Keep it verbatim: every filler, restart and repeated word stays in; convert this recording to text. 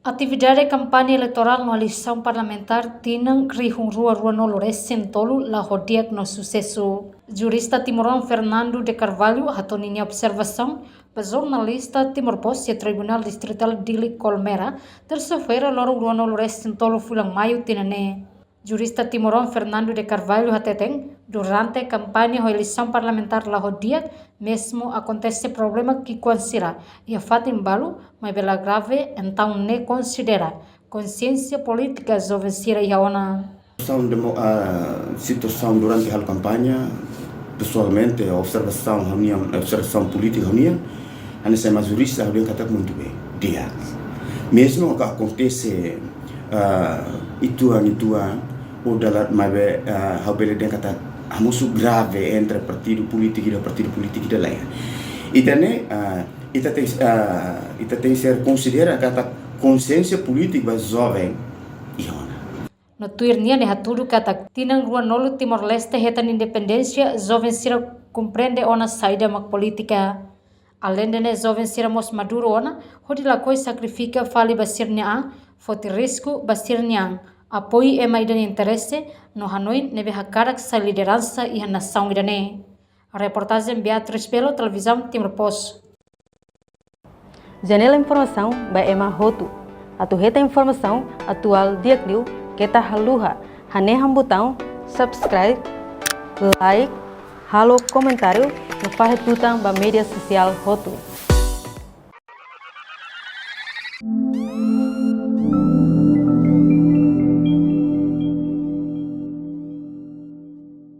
Atividade kampaña eleitorál no eleisaun parlamentár tinan rihun rua rua-nulu resin tolu la ho di'ak no susesu. Jurista timoroan Fernando de Carvalho hato'o ninia observasaun ba jornalista Timor Post iha Tribunál Distritál Dili Colmera, tersa-feira, loron rua-nulu resin tolu fulan Maiu tinan ne'e. Jurista timoroan Fernando de Carvalho hateten, durante kampaña ho eleisaun parlamentár la ho di'ak, mezmu akontese problema ki'ikoan sira iha fatin balu, maibé la grave, entaun ne'e konsidera konsiénsia polítika joven sira iha ona. Situasaun demo-, ah, situasaun durante halo kampaña, pesoalmente, observasaun, ha'u-nia observasaun polítika, ha'u-nia, hanesan ema jurista, ha'u dehan katak muito bem, di'ak. Mezmu ke akontese, ah, uitoan, uitoan, ou dala, maibé, ah, ha'u bele dehan katak hamosu grave entre partidu polítiku ida, partidu polítiku ida lain. Ita ne'e, ah, ita tenke, ah, ita tenke ser konsidera katak konsiénsia polítika ba joven iha ona. No tuir nia, nia hatudu katak tinan rua-nulu Timor-Leste hetan independénsia, joven sira komprende ona saida mak polítika. Alende ne'e, joven sira mós maduru ona, hodi lakohi sakrifika fali ba sira-nia an, foti risku ba sira-nia an, apoiu ema ida nia interese, no hanoin ne'ebé hakarak sai lideransa iha nasaun ida-ne'e. Reportajen Beatriz Belo, Televizaun Timor Post. Janela informasaun ba ema hotu. Atu hetan informasaun atuál di'ak liu, keta haluha hanehan butaun subscribe, like, halo komentáriu, no fahe tutan ba média sosiál hotu.